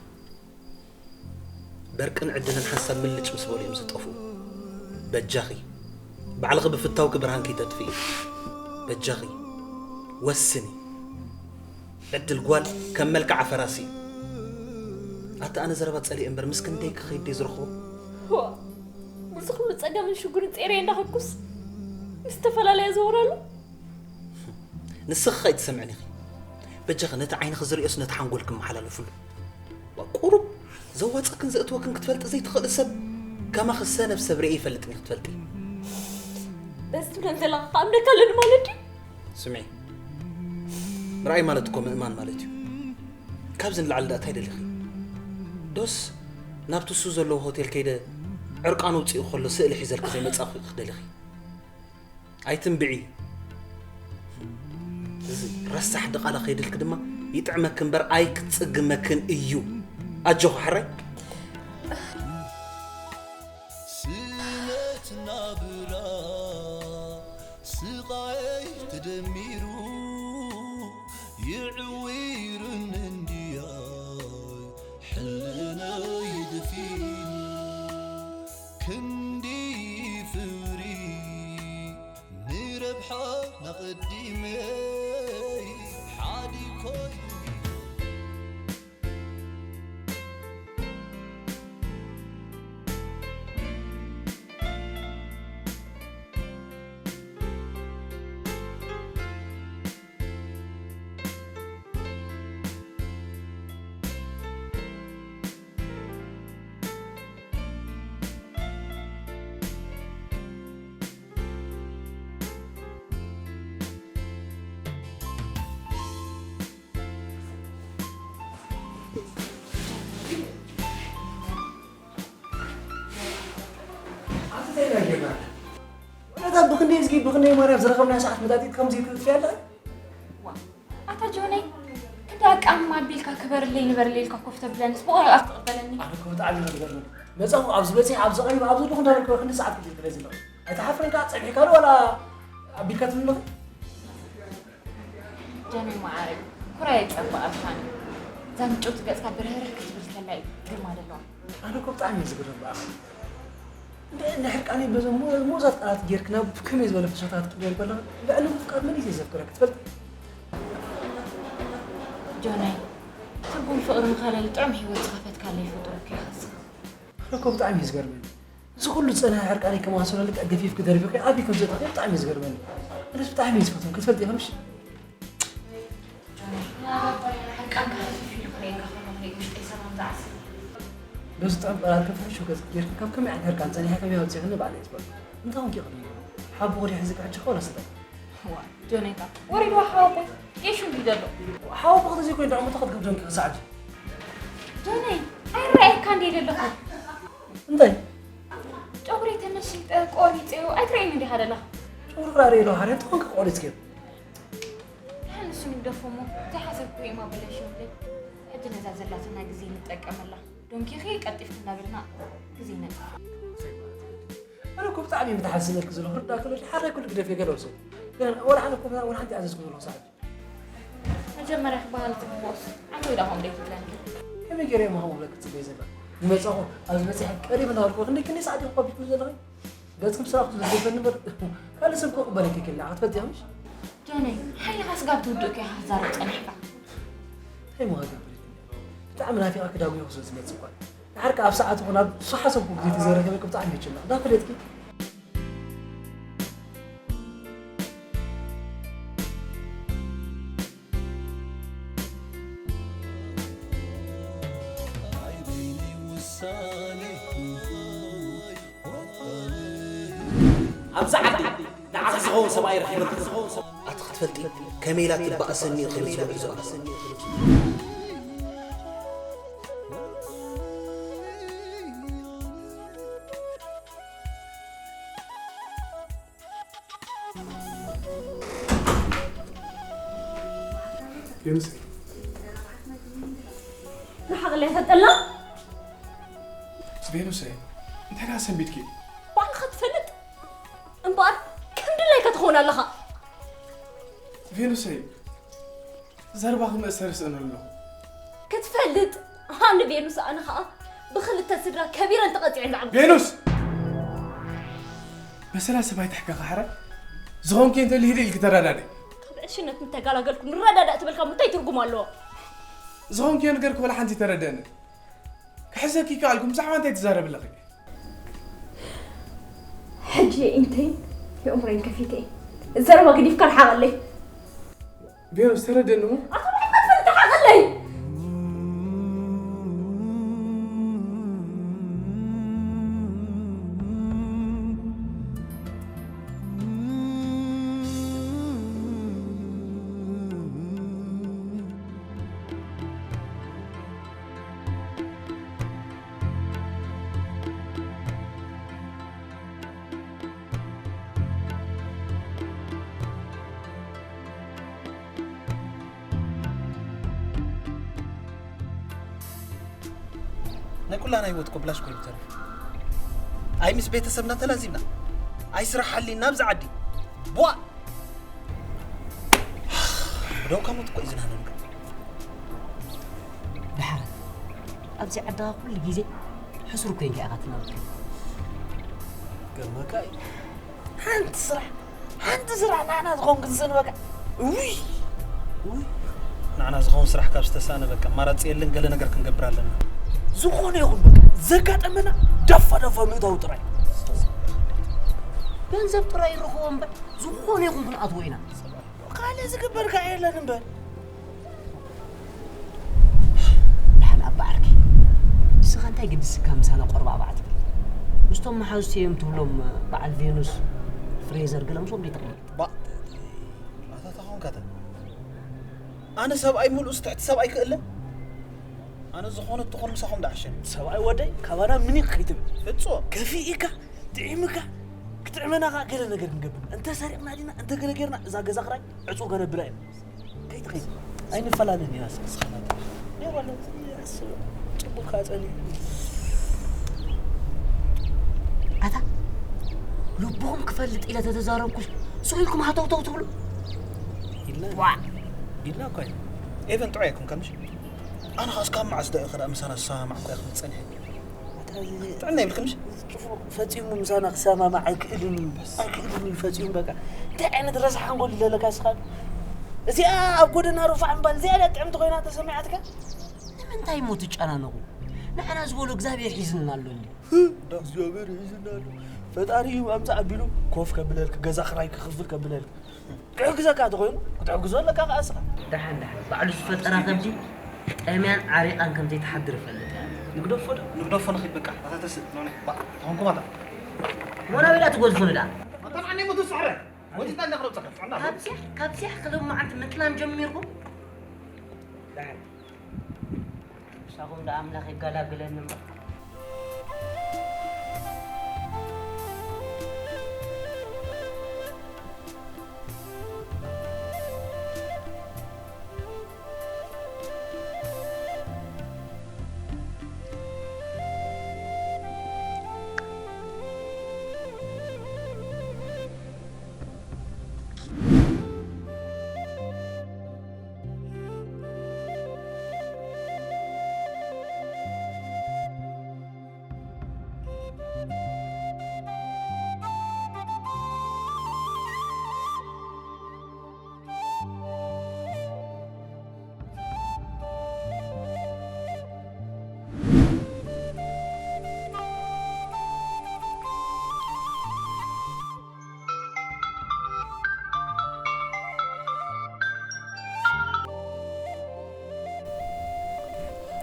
በርቅን ዕድልን ሓንሳብ ምልጭ ምስ በሉ እዮም ዝጠፍኡ። በጃኺ ባዕልኺ ብፍታውኪ ብርሃን ከይተጥፍኢ። በጃኺ ወስኒ። ዕድል ጓል ከም መልክዓ ፈራሲ እዩ። ኣቲ ኣነ ዘረባ ጸሊኤ እምበር ምስ ክንደይ ክኸይድ ደይ ዝረኽቦ። ዋ፣ ምስዚ ኩሉ ጸገምን ሽጉርን ጸይረየ እንዳኸድኩስ ምስ ዝተፈላለያ ዝወራሉ። ንስኺ ከይትሰምዕኒ ኢኺ። በጃኺ ነቲ ዓይንኺ ዝርእዮስ ነቲ ሓንጎልኪ መሓላለፍሉ። ዋ፣ ቁሩብ ዘዋጸክን ዘእትወክን ክትፈልጢ ዘይትኽእሊ ሰብ ከማኺ ሰነፍ ሰብ ርእየ ይፈልጥን ኢኺ ክትፈልጢ። በዚ ትብለን ዘለኻ ክኣምነካ ኣለኒ ማለት ድዩ? ስምዒ፣ ምርኣይ ማለት እኮ ምእማን ማለት እዩ። ካብዚ ንላዕሊ ደኣ እንታይ ደሊኺ? ዶስ ናብቲ እሱ ዘለዎ ሆቴል ከይደ ዕርቃኑ ውፅኡ ከሎ ስእሊ ሒዘልኪ ዘይመጻእኩ ኢኺ ደሊኺ? ኣይትንብዒ። እዚ ረሳሕ ድቓላ ከይድልኪ ድማ ይጥዕመኪ እምበር ኣይክጽግመክን እዩ። ኣጆኺ ሕራይ። ስለት ናብራ ስቓይ ተደሚሩ ይዕዊርን እንድያይ ሕልናይ ደፊኑ ክንዲ ፍቕሪ ንረብሓ ናቐዲመይ ሓዲ ኮይኑ ኣታ ብክንደይ ዝጊ ብክንደይ ማርያም ዝረኸብና ሰዓት መጣጢት ከምዚ ክትፍያ ኣለኺ? ኣታ ጆነይ፣ ክንዲ ኣቃምም ኣቢልካ ክበርለይ ንበርለይ ኢልካ ኮፍ ተብለንስ ብቑዕ ኣፍ ትቕበለኒ። ኣነ እኮ ብጣዕሚ እዩ ዝገርመኒ። መጻኹ ኣብዚ በጺሐ ኣብዚ ቀሪበ ኣብዚ ኣለኹ እንዳበልኩ ክንዲ ሰዓት ክትብል ትለይ ዘለኹ። ኣይትሓፍርን ከኣ ጸኒሕካ ዶ ዋላ ኣቢልካ ትብል ኣለኺ? ጀነይ መዓረይ፣ ኩራይ ኣይጸብቐልካን። እዛ ምጭውቲ ገጽካ ብርህርህ ክትብል ከላ እዩ ግርማ ዘለዋ። ኣነ እኮ ብጣዕሚ እየ ዝግረም ብኣኻ። እንደ እንደ ሕርቃነይ በዞም ሞ- ሞዛት ቃላት ጌርክ ናብ ከመይ ዝበለ ፍሽኽታ ክትቅየር ከለኻ ልዕሊ ምፍቃር መን እዩ ዘፍቅረካ ትፈልጥ? ጆነይ፣ ትርጉም ፍቕሪ ምኸለሊ ጥዑም ህይወት ዝኸፈትካለይ ፍጡር እኮ ኢኻ ንስኻ። ኣነ እኮ ብጣዕሚ እዩ ዝገርመኒ። እዚ ኩሉ ዝጸንሐ ሕርቃነይ ከማን ስለ ልክዕ ገፊፍኪ ደርቢኺ ኣበይ ከም ዘእተኽዮ ብጣዕሚ እዩ ዝገርመኒ። ኣነስ ብጣዕሚ እየ ዝፈትወን ክትፈልጢ ኢኺ ምሽ? ጆነይ፣ ሕርቃንካ ሃፊፍ ኢሉ ክርእየካ ከሎ ከ ውሽጠይ ሰላም ዝዓስል። እዚ ጥዑም ቃላት ከፍርሹ ገጽ ጌርካ ካብ ከመይ ዓይነት ህርቃን ጸኒሐ ከመይ ኣውጺእክኒ ባዕለይ እየ ዝፈልጦ። እንታይ ኮንኪ ቅድሚ ሓቦ ወዲሕ ሕዚ ሕጂ ከ ወላ ስታይ? ዋ ጆነይታ ወሪድዋ ሓወቦይ ጌሹ እንዲ ዘሎ። ሓወቦ ክትዚ ኮይን ደኣ ምተኸት ገብዶን ክሳዕጂ። ጆነይ ኣይረኣየካ እንዲ ዘለኹ። እንታይ? ጨጉሪ ተመሽጠ ቆሪፀዮ ኣይትረእይኒ እንዲኻ ዘለኻ። ጨጉሪ ክራሪ ኢሎ ሓደ ትኾንካ ቆሪፅክዮ። ንሱ ንግደፎ እሞ ዘይሓሰብኩ እዮም ኣበላሽዮምለይ። ሕጂ ነዛ ዘላትና ግዜ ንጠቀመላ። ዶንኪኺ ቀልጢፍኪ እንዳበልና ግዜ ነጥፋ። ኣነ እኮ ብጣዕሚ እየ ምትሓስበልኪ ዘለኹ ርዳእ ክሎ ሓራይ ኩሉ ግደፍ የገለው ሰብ። ግን ወላ ሓነ እኮ ወላ ሓንቲ ኣዘዝኩ ዘለኹ ሰዓት። መጀመርያ ክበሃል ዝግብኦስ ዓንተይ ዳ ከምኡ ደይትብለኒ። ከመይ ገይረ እየ ምሃው ብለክ ጽበይ ዘላ። ዝመጻኹ ኣብዚ በጺሐ ቀሪብ እናበልኩ ክንደይ ክንደይ ሰዓት እየ ከቢድኩ ዘለኹ። ገጽኩም ስራሕ ዝዝበኒ በር ካልእ ሰብ ክቕበለኪ ክላ ክትፈልጢ ምሽ? ጆነይ ሓይልኻ ስጋብ ትውድእ እኮ ኢኻ ክትዛረብ ጸኒሕካ። እንታይ ምኻ ገብር ብጣዕሚ ናፊቓ ክዳጉ ስለ ዝመጽእ እኳ ድሓር ከኣ ኣብ ሰዓት ኹን ኣብ ዝሓሰብኩ ግዜ ተዘይረኸበ ብጣዕሚ ይጭነቕ። ዳ ፈለጥኪ? ኣብዚ ዓዲ ንዓኺ ዝኸውን ሰብኣይ ረኺበ። ኣቲ ክትፈልጢ ከመይ ኢላ ትበኣሰኒ እዩ ክብል ዝውዕል ዘሎ። ዮንስ ንሓቕለይ ፈጠላ ቬኑሰይ እንታይ ደኣ ሰንቢድኪ? ባዕልኻ ትፈልጥ እምበኣር ከም ድላይካ ትኸውን ኣለኻ። ቬኑሰይ ዘረባኺ መእሰሪ ስእነሉ ኣለኹ። ክትፈልጥ ሃኒ ቬኑስ ኣነ ኸኣ ብኽልተ ስድራ ከቢረን ተቐጺዐን ዝዓበኹ። ቬኑስ! በሰላ ሰብኣይ ተሕከኻ ሕረ ዝኾንኪ እንተልሂድ ኢልኪ ተረዳዳይ። ካብ ዕሽነት ምተጋላገልኩ ንረዳዳእ ትብል ካብ እንታይ ትርጉም ኣለዎ? ዝኾንኪዮ ነገር ክበላ ሓንቲ ተረደእኒ። ክሕዘኪ ይከኣልኩ ብዛዕባ እንታይ ትዛረብ ኣለኺ? ሕጂ ኢንተይን የእምሮይን ከፊተ እየ። ዘረባ ገዲፍካ ርሓቐለይ። ቬኑስ ተረደኒ እሞ ኣቶ መሓመድ ፈልጠ ሓቐለይ። ናይ ኩላና ህይወት እኮ ብላሽ ኮይኑ ተሪፉ። ኣይ ምስ ቤተሰብና ተላዚብና፣ ኣይ ስራሕ ሓሊና ኣብዚ ዓዲ ቧ ብደውካ ሞት እኮ እዩ ዝናነብሩ። ድሓር ኣብዚ ዓድኻ ኩሉ ግዜ ሕሱር ኮይንካ ኢኻ ትነብር። ገርመካ እዩ። ሓንቲ ስራሕ ሓንቲ ስራሕ ንዓና ዝኸውን ክንስእን በቃ። ውይ ውይ ንዓና ዝኸውን ስራሕ ካብ ዝተሳእነ በቃ ኣማራፂ የለን፣ ገለ ነገር ክንገብር ኣለና። ዝኾነ ይኹን በቃ ዘጋጠመና ዳፋ ዳፋ ምእታው ጥራይ። ገንዘብ ጥራይ ይረኽቦ እምበር ዝኾነ ይኹን ክንኣትዎ ኢና። ካልእ ዝግበር ከኣ የለን እምበር። ደሓን ኣባ ዓርኪ፣ ንስኻ እንታይ ግድስካ ምሳና ቆርባዕባዕ ትብል? ምስቶም መሓዙተይ እዮም ትብሎም በዓል ቬኑስ፣ ፍሬዘር ገለ ምስኦም ደይተቕልል? ባእ ኣታ ታኾንካተ ኣነ ሰብኣይ ሙሉእስ ትሕቲ ሰብኣይ ክእለ ኣነ ዝኾነ ትኾን ምሳኹም ዳዕሸን ሰብኣይ ወደይ ካባና ምኒቕ ከይትብል ፍጹም ከፊእካ ጥዒምካ ክጥዕመና ከዓ ገለ ነገር ክንገብር እንተ ሰሪቕና ዲና እንተ ገለ ጌርና እዛ ገዛ ክራይ ዕጹ ከነብላ ኢና ከይትኸይድ ኣይንፈላለን ኢና ስስኻና ኔሮለ ጽቡካ ጸኒ ኣታ ልብኹም ክፈልጥ ኢለ ተተዛረብኩስ ስኢልኩም ሃተውተው ትብሉ ኢልና ኢልና እኳ ኢና ኤቨን ጥዑይ ኣይኮንካ ምሽ ኣነ ኻስ ካብ መዓስ ዶ ኢኸ ደኣ ምሳና ዝሰማማዕኩ ኢኹም ጸኒሐ ጥዕና ይብልክምሽ ፈጺሙ ምሳና ክሰማማዕ ኣይክእልን እዩ ኣይክእልን እዩ ፈጺሙ በቃ እንታይ ዓይነት ረሳሕ ሓንጎል ዘለካ ስኻ እዚኣ ኣብ ጎደና ሩፋዕ እምባል እዚኣ ድያ ጥዕምቲ ኮይና ተሰሚዓትካ ንምንታይ እሞ ትጨናነቑ ንዓና ዝበሎ እግዚኣብሔር ሒዝና ኣሎ እንዲ እግዚኣብሔር ሒዝና ኣሎ ፈጣሪ እዩ ኣምፃ ኣቢሉ ኮፍ ከብለልክ ገዛ ክራይ ክኽፍል ከብለልክ ክሕግዘካ ተኾይኑ ክትሕግዞ ኣለካ ከዓ ስኻ ደሓን ደሓን ባዕሉ ዝፈጠራ ከብዲ ጠምያን ዓሪቓን ከም ዘይትሓድር ይፈልጥ እያ ንግደፎ ዶ ንግደፎ ንኺድ በቃ። ኣታ ተስእ ኖኒ ባ ተኾንኩም ኣታ። ሞና ቤላ ትጎዝዙ ንዳ። ኣታ ንዓኒ ሞቱ ሰሕረ። ወዲስና እንዳኽረብ ጸቀፍ። ካብዚያ ካብዚያ ክልብ መዓልቲ ምጥላም ጀሚርኩም። ምሳኹም ዶ ኣምላኽ ይገላግለኒ እምበር።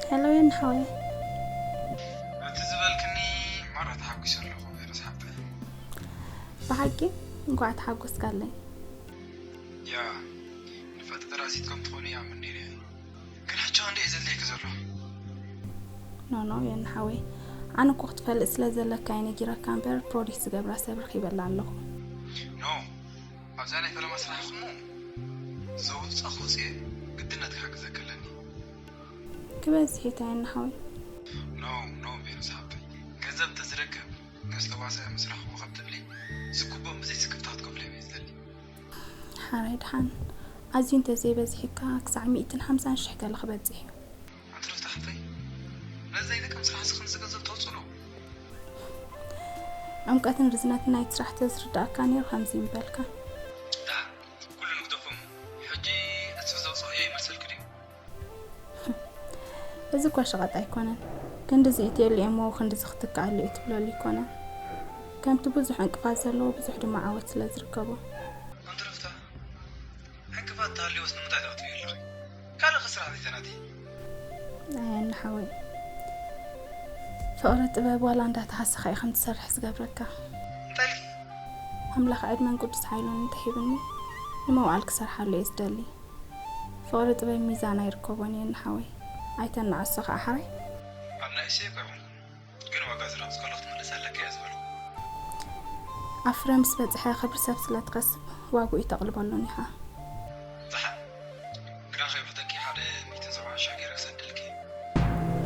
ሄሎ የን ሓወይ። እቲ ዝበልክኒ ማራ ተሓጒሰ ኣለኹ ቬሮስ ሓብተይ። ብሓቂ እንኳዕ ተሓጎስካለይ። ያ ንፋጥ ደራሲት ከም ትኾኑ ይኣምን ነይረ። ግን ሕጂ ክንደይ እዩ ዘድልየኪ ዘሎ? ኖ ኖ የን ሓወይ፣ ኣነ እኮ ክትፈልጥ ስለ ዘለካ እየ ነጊረካ እምበር ፕሮዲስ ዝገብራ ሰብ ረኺበላ ኣለኹ። ኖ ኣብዛ ናይ ፈለማ ስራሕኹም ዘውፃ ክወፅእ ግድነት ክሕግዘኪ ኣለኒ። ክበዝሕ እዩ የን ሓወይ። ኖ ኖ ቬሮስ ሓብተይ፣ ገንዘብ እንተዝረክብ ነስተዋሰ ምስራሕኹም ካብ ትብሊ ዝግብኦም ብዘይ ስክፍታ ክትከፍልዮም እየ ዝደሊ። ሓራይ ደሓን ኣዝዩ እንተዘይበዚሕካ ክሳዕ ሚእትን ሓምሳን ሽሕ ገለ ክበጽሕ እዩ። ኣንቲ ዶ ፍታሕተይ ነዚ ዘይጠቅም ስራሕ እዚ ከምዚ ገንዘብ ተውፅሉ። ዕምቀትን ርዝነትን ናይቲ ስራሕ ተዝርዳእካ ነይሩ ከምዚ ምበልካ። ደሓን ኩሉ ንግደፎም። ሕጂ እቲ ዘውፅኦ ይመልሰልክ ድዩ? እዚ እኳ ሸቐጥ ኣይኮነን። ክንድዚ እትየሉ እሞ ክንድዚ ክትከኣሉ እዩ ትብለሉ ኣይኮነን። ከምቲ ብዙሕ ዕንቅፋት ዘለዎ ብዙሕ ድማ ዓወት ስለ ዝርከቦ። ኣንቲ ዶ ፍታሕ ዕንቅፋት ተሃልዮስ ንምንታይ ትኣትዊ ኣለኺ? ካልእ ኸ ስራሕ ዘይተናቲ? ኣይ ኣነ ሓወይ፣ ፍቕሪ ጥበብ ዋላ እንዳተሃሰኻ እዩ ከም ትሰርሕ ዝገብረካ። እንታይ ኢልኪ? ኣምላኽ ዕድመን ቅዱስ ሓይሉን እንተሂብኒ ንመውዓል ክሰርሓሉ እየ ዝደሊ። ፍቕሪ ጥበብ ሚዛን ኣይርከቦን እዩ ሓወይ። ኣይተናዕሶ ኸዓ ሓራይ። ኣብ ናይ እሰይ እኮ ኣይኮንኩን፣ ግን ዋጋ ዝረኸስከሉ ክትምልስ ኣለካ እየ ዝበልኩ። ኣብ ፍረ ምስ በጽሐ ክብሪ ሰብ ስለ ትኸስብ ዋግኡ ተቕልበሉን ኢኻ። ደሓን ግዳ ከይብሕተኪ ሓደ ሚእትን ሰብዓን ሽሕ ገይረ ክሰደልኪ።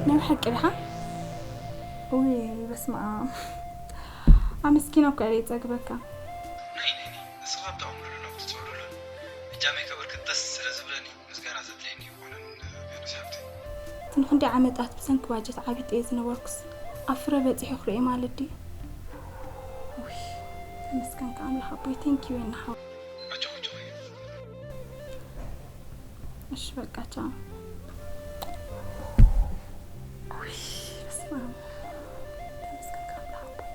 ናይ ብሓቂ ዲኻ? ውይ በስመ ኣብ። ኣመስኪኖ እኮ እየ ጸግበካ። ነይ ነይ ነይ፣ ንስኻ ኣብቲ ኣእምሮሉን ኣብቲ ትጽዕሩሉን እጃመይ ከበርክት ደስ ስለ ዝብለኒ ምስጋና ዘድልየኒ ኣይኮነን ቬኑስ ሓብተይ። እቲ ንኽንደይ ዓመታት ብሰንኪ ባጀት ዓቢጠ እየ ዝነበርኩስ ኣብ ፍረ በጺሑ ክርእየ ማለት ድዩ? ውይ ተመስገንካ ኣምላኽ ኣቦይ፣ ቴንኪዩ የኒ ሓወይ። ኣጆኺ ኣጆኺ። እሺ በቃ ቻው። ውይ በስመ ኣብ። ተመስገንካ ኣምላኽ ኣቦይ።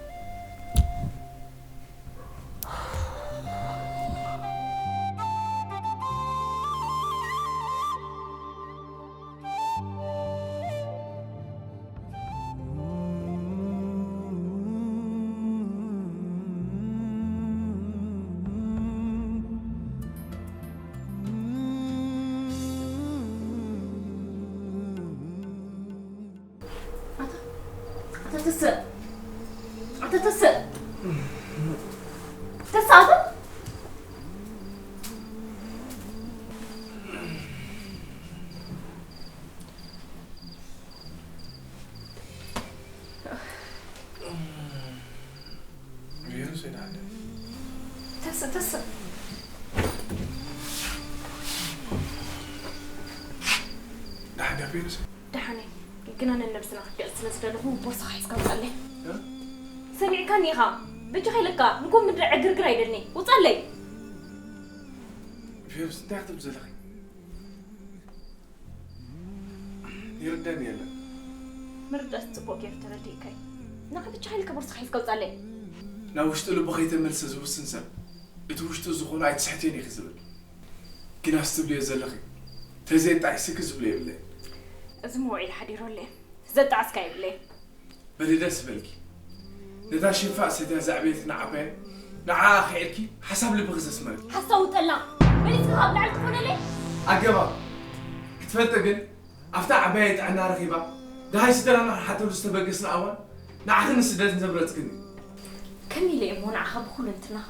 ኣታ ኣታ ተስእ ኣታ ተስእ ተስእ ኣታ ሪዮስ ወይ ደሓን ድያ? ተስእ ተስእ ደሓን ድያ ሪዮስ? ደሓን እየ፣ ግን ኣነ ነብስና ክትገዕዝ ስለ ዝደለኹ ቦርሳኻ ሒዝካ ውጻለይ። እ? ሰሚዕካኒ ኢኻ? በጃኻ ኢለካ ንጎ ምድሪ ዕግርግር ኣይደልኒ። ውጻለይ። ሪዮስ እንታይ ክትብል ዘለኺ? ይርደን የለን። ምርዳስ ጽቡቕ ገይሩ ተረዲእካይ። ንዓ ብቻ ሓይልካ ቦርሳኻ ሒዝካ ውጻለይ። ናብ ውሽጢ ልቡ ከይተመልሰ ዝውስን ሰብ እቲ ውሽጡ ዝኾነ ኣይትስሕትን ኢኺ ዝብል። ግን ኣስትብልዮ ዘለኺ ተዘይጣሒስኪ ዝብሎ የብለይን። እዚ መውዒል ሓዲሩ ኣለየ። ዘጣዕስካ የብለይ። በሊ ደስ በልኪ። ነታ ሽፋ ሰትያ ዘዕበየትና ዓባይ ንዓኣ ኺዕልኪ ሓሳብ ልብኺ ዘስመርኪ። ሓሳዊ ጠላ መሊስካ ካብ ላዕሊ ትኾነለይ። ኣገባብ ክትፈልጢ ግን ኣብታ ዓባይ ጥዕና ረኺባ ደሃይ ስድራና ክንሓተሉ ዝተበገስና እዋን ንዓኺ ንስደት ዘምረጽክኒ። ከመይ ኢለ እሞ ንዓኻ ብኹሉ እንትናኻ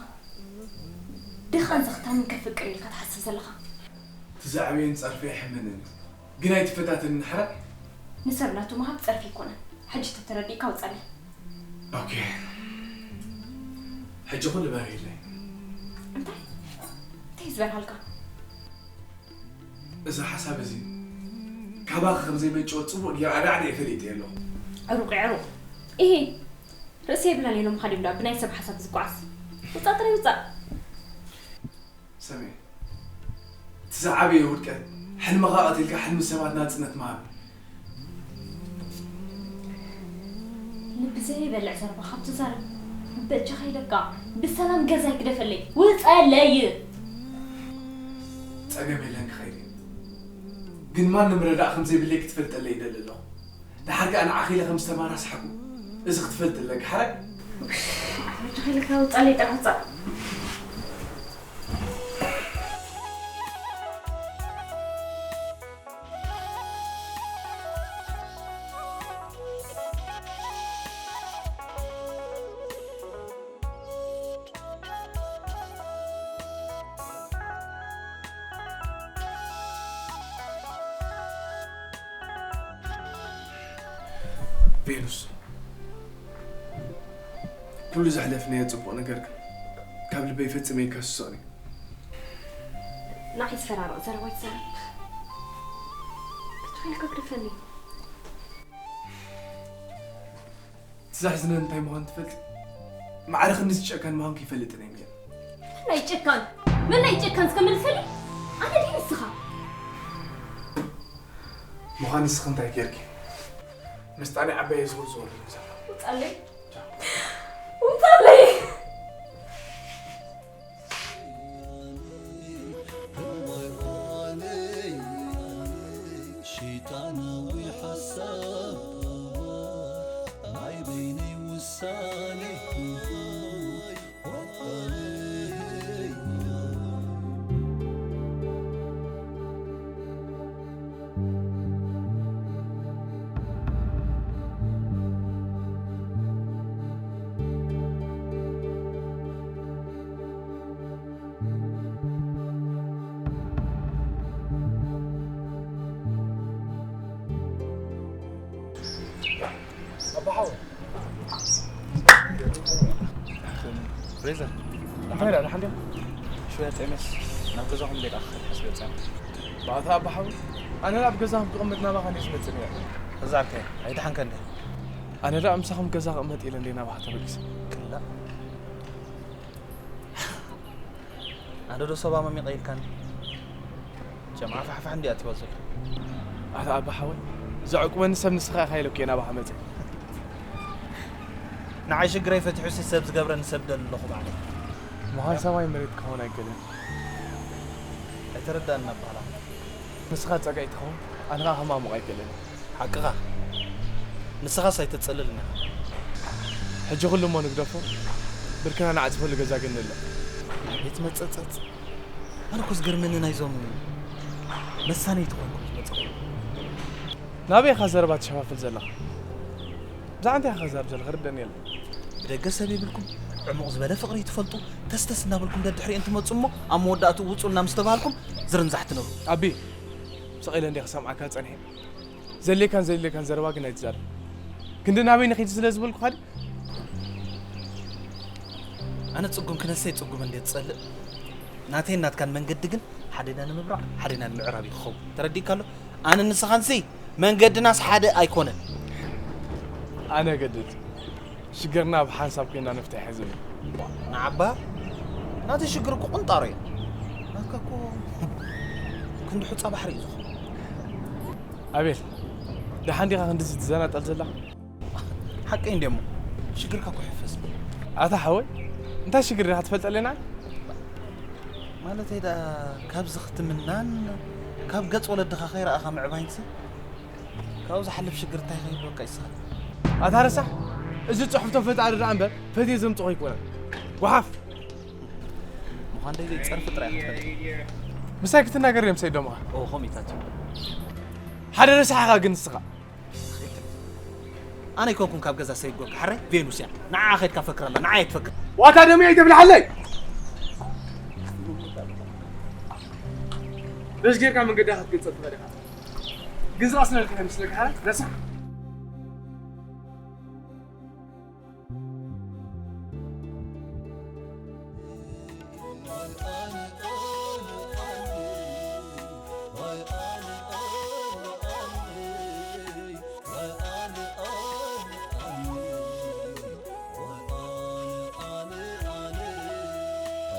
ድኻን ዘኽታምን ከፍቅር ኢልካ ትሓስብ ዘለኻ? እቲ ዘዕበየን ጸርፊ ኣይሕመንን እዩ። ግን ኣይትፈታተንን ሓራይ። ንሰብ ናቱ ምሃብ ጸርፊ ኣይኮነን። ሕጂ ተተረዲእካ ውጸለይ። ኦኬ። ሕጂ ኩሉ በሪህለይ። እንታይ እንታይ ዝበርሃልካ? እዚ ሓሳብ እዚ ካባኺ ከም ዘይመንጨወ ጽቡቕ ጌር ኣዳዕደ ፈሊጠ ኣለኹ። ዕሩቕ ዕሩቕ። ኢሂ። ርእሲ የብላን ኢሎም ኻዲም ዳ ብናይ ሰብ ሓሳብ ዝጓዓዝ። ውጻእ ጥራይ ውጻእ። ሰሜ፣ እቲ ዝዓበየ ውድቀት፣ ሕልምኻ ቀቲልካ ሕልሚ ሰባት ናጽነት ምሃብ። ልቢ ዘይበልዕ ዘረባ ካብ ትዛረብ፣ በጃኻ ኢለካ፣ ብሰላም ገዛይ ግደፈለይ፣ ውጸለይ! ጸገም የለን ክኸይድ እየ። ግን ማንም ረዳእ ከም ዘይብለይ ክትፈልጠለይ ይደሊ ኣለኹ። ደሓር ከኣ ንዓኺ ኢለ ከም ዝተማራስሓኩ፣ እዚ ክትፈልጥ ኣለኪ፣ ሓራይ? በጃኻ ኢለካ ውጸለይ፣ ጥራሕ ውጻእ። ቬኑስ፣ ኩሉ ዘሕለፍናዮ ጽቡቕ ነገር ግን ካብ ልበይ ፈጺመ ኣይከስሶን እየ። ንዓይ ዝፈራርቕ ዘረባ ኣይትዛረብ። ክትኮይልካ ግደፈኒ። እቲ ዘሕዝነኒ እንታይ ምዃኑ ትፈልጢ? ማዕረ ክንድዚ ጨካን ምዃንኪ ኣይፈልጥን እየ፣ ሚያ። መን ናይ ጨካን? መን ናይ ጨካን እስከ መልሰለይ? ኣነ ድየ ንስኻ? ምዃን ንስኺ እንታይ ጌርኪ? ምስጣኒ ዓባየ ዝውር ዝወር እዩ ዘሎ። ውጻለይ። ውጻለይ። ሸይጣናዊ ሓሳብ ናይ በይነይ ውሳኔ። ኣባሓው። ፍሬዘር። እንታይ ደኣ፣ ደሓን ዲኻ? ሽወያ ጤመስ፣ ናብ ገዛኹም ደይ ደኣ ክኸድ ሓስበ ጸንሐ። ባእታ ኣባሓው፣ ኣነ ናብ ገዛኹም ክቕመጥ ናባኻ እንድየ ዝመጽእ ነይረ። እዛ ዓርከይ፣ ኣይደሓንካ እንደ? ኣነ ደኣ ምሳኹም ገዛ ክቕመጥ ኢለ እንደ ናባኻ ተበጊሰ። ክላ። ኣነ ዶ ሰብ ኣማሚቐ ኢልካኒ? ጀምዓ ፋሕፋሕ እንዲ ኣትዋ ዘሎ። ኣታ ኣባ ሓወይ፣ ዘዕቁበኒ ሰብ ንስኻ ኢኻ ኢለ እኮ እየ ናባኻ መጽእ። ንዓይ ሽግረይ ፈቲሑሲ ሰብ ዝገብረኒ ሰብ ደሊ ኣለኹ ባዕለይ። ምዃን ሰማይ መሬት ክኸውን ኣይክእልን። ኣይተረዳእን ኣባህላ። ንስኻ ጸግዒ ትኸውን፣ ኣነ ኸኣ ከማሙቕ ኣይክእልን። ሓቅኻ። ንስኻስ ኣይተጸልልን ኢኻ። ሕጂ ኩሉ እሞ ንግደፎ፣ ብርክና ንዓጽፈሉ ገዛ ግን ንለ። ኣቤት መጸጸጽ። ኣነ እኮ ዝገርመኒ ናይዞም መሳነይቲ ኮይንኩም ዝመጻኹም። ናበይ ኢኻ ዘረባ ትሸፋፍል ዘለኻ? ብዛዕባ እንታይ ኢኻ ክዛረብ ዘለኻ? ርደኒ የለን። ብደገ ሰብ የብልኩም፣ ዕሙቕ ዝበለ ፍቕሪ ትፈልጡ፣ ተስተስ እናበልኩም ደድሕሪአን ትመጹ እሞ፣ ኣብ መወዳእትኡ ውጹልና ምስ ተባሃልኩም ዝርንዛሕ ትነብሩ። ኣቢ፣ ስቕ ኢለ እንድየ ክሰምዓካ ጸኒሐ። ዘድልየካን ዘይድልየካን ዘረባ ግን ኣይትዛረብ። ክንዲ ናበይ ንኺድ ስለ ዝበልኩኻ ድዩ? ኣነ ጽጉም ክነሰይ ጽጉም እንድየ ትጸልእ። ናተይን ናትካን መንገዲ ግን ሓደና ንምብራቕ፣ ሓደና ንምዕራብ እዩ ክኸውን። ተረዲእካ ኣሎ? ኣነ ንስኻንሲ መንገድናስ ሓደ ኣይኮነን። ኣነ ገድድ፣ ሽግርና ብሓንሳብ ኮይና ንፍትሕ ዝብል። ንዓባ፣ ናተይ ሽግር እኮ ቁንጣሮ እዩ። ናትካ እኮ ክንዲ ሑጻ ባሕሪ እዩ ዝኾን። ኣቤል፣ ደሓን ዲኻ ክንድዚ ትዘናጠል ዘላ? ሓቀይ እንድየ እሞ፣ ሽግርካ እኮ ይሕፈስ። ኣታ ሓወይ፣ እንታይ ሽግር ዲኻ ትፈልጠለይ ንዓይ? ማለተይ ደኣ፣ ካብዚ ክትምናን፣ ካብ ገጽ ወለድኻ ከይረኣኻ ምዕባይንሲ፣ ካብኡ ዝሓልፍ ሽግር እንታይ ከይህልወካ ይስኻል? ኣታ ረሳሕ፣ እዚ ጽሑፍቶ ፈጣሪ ደኣ እምበር ፈትየ ዘምጽኦ ኣይኮነን። ጓሓፍ! ምዃን ደይ ዘይጸርፊ ጥራይ ክትፈልጥ። ምሳይ ክትናገር እዮም ሰይዶምኻ። ኦ፣ ኾሚታት እዩ። ሓደ ረሳሕ ኢኻ ግን ንስኻ። ኣነ ኣይኮንኩን ካብ ገዛ ሰይድጎካ፣ ሓራይ ቬኑስ እያ። ንዓኣ ከይድካ ፈክረላ፣ ንዓኣ እየ ትፈክር። ዋታ ደሞ እየ ተብልሓለይ። በሽ ጌርካ መንገድኻ ክትገልጸ ትኽእል ኢኻ። ግን ዝቐስነልካ ይመስለካ ሓራይ? ረሳሕ።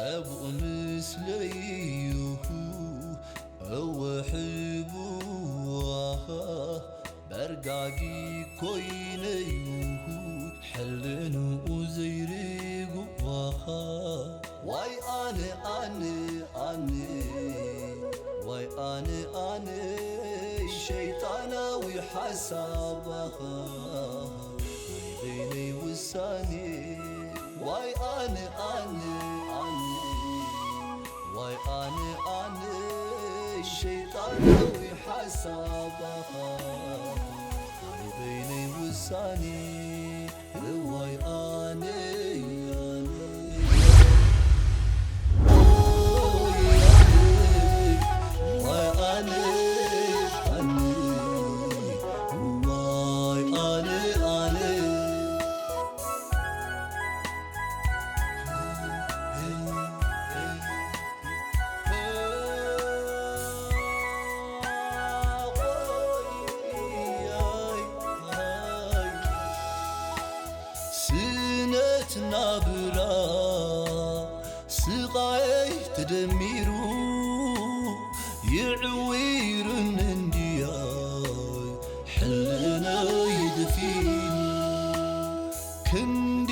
ኣብኡ ምስለይሁ እወ ሕቡዋኻ በርጋጊ ኮይነይሁ ሕልንኡ ዘይርግዋኻ ዋይ ኣነ ኣነ ኣነ ዋይ ኣነ ኣነ ሸይጣናዊ ሓሳባኻ ናይ በይነይ ውሳኔ ዋይ ኣነ ኣነ ኣነ ዋይ ኣነ ኣነ ሸይጣናዊ ሓሳባኻ ናይ በይነይ ውሳኔ እዋይ ኣነ ኣነ ዋይ ኣነ ኣነ ዋይ ኣነ ኣነ ስነት ናብራ ስቓይ ተደሚሩ ይዕዊርን እንድያይ ሕልናይ ደፊኑ ክንዲ